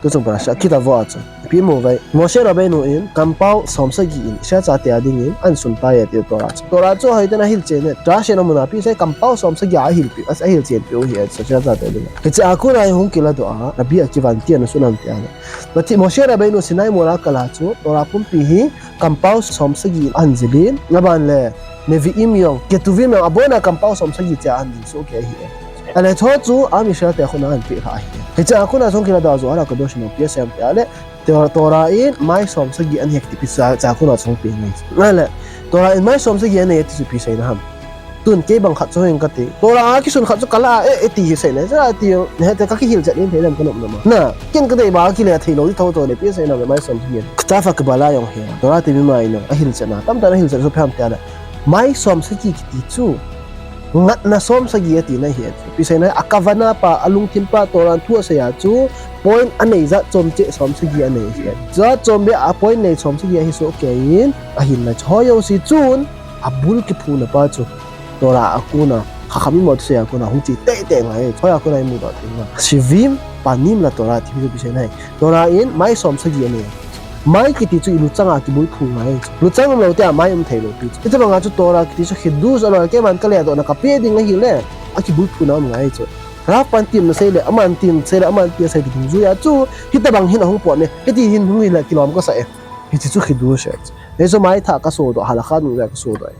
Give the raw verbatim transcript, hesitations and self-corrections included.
Tuchung parasha, kita vo a chu. Ipi mu vai. Moshe Rabbeinu in kampau som sagi in Israel chate a dingin ahin sun tai ati Torah chu. Torah chu hoiten ahil chen e. Torah sena mun a ipi sei kampau som sagi a ahil pi, ahil chen pi u ahi e, Israel chate a dingin. Hiche a kona hung kiladoh a, Rabbi Akiva in ipi ana sun am ti ahile. Mati Moshe Rabbeinu Sinai mol a kal a chu, Torah pumpi hi kampau som sagi in ahin jil in, aban le, Nevi'im jong, Ketuvim jong, abona kampau som sagi cheh a ahin jil soh kei ahi e. Ahile chu chu, am Israel te a kona ahin peh lha ahi e. Hiche a kona hung kiladoh a Zohar HaKadosh in ipi asei am ti ahile, Tor-, Torah in mai som sagi anei e ti ipi sei, hiche a kona hung peh ngai. Ahile, Torah in mai som sagi anei e ti chu ipi seina ham. Tun kei bang khat chu hung kati. Torah a kisun khat chu kala e, e ti hi seina. Hiche a ti, hete ka kihil chet in thei dem ka nop nop a. Na, ken ka dei ba kile thei lou di tho tho le ipi seina le mai som sagi. Ktav HaKabbalah jong hi. Torah ti mi mai no, ahil chet na. Tamtah in ahil chet chu ipi ham ti ahile. Mai som sagi kiti chu. Ngatna som sagi ati na hi. Ipi seina a kavana pa, alungthim pa, Torah thu asei a chu. Point anei jat chom cheh som sagi anei hi. Jat chom beh a point nei som sagi ahi soh kei in, ahinla chu hoi jouse chun, abul kiphuna pa chu. Torah a kona, Chachamim thusei a kona, hung che teitei ngai, hoi a kona imudoh thei ngai. Shivim panim la Torah ti hi ipi seina hi. Torah in mai som sagi anei. Mai kiti chu i luchang a kibul phu ngai chu. Luchang um lou tia mai um thei lou pi chu. Hitabang a chu Torah kiti chu chidush a lou, keiman ka ledoh na ka pe ding ahile, akibul phuna um ngai chu. Rav pan tin asei le, aman tin asei le, aman tin asei ti dungjuia chu, hitabang hin ahung pot ne, hiti hin hung hi le kilom ka sa e. Hiche chu chidush e. Hichu mai thah ka sodoh, halakha dungjuia ka sodoh e.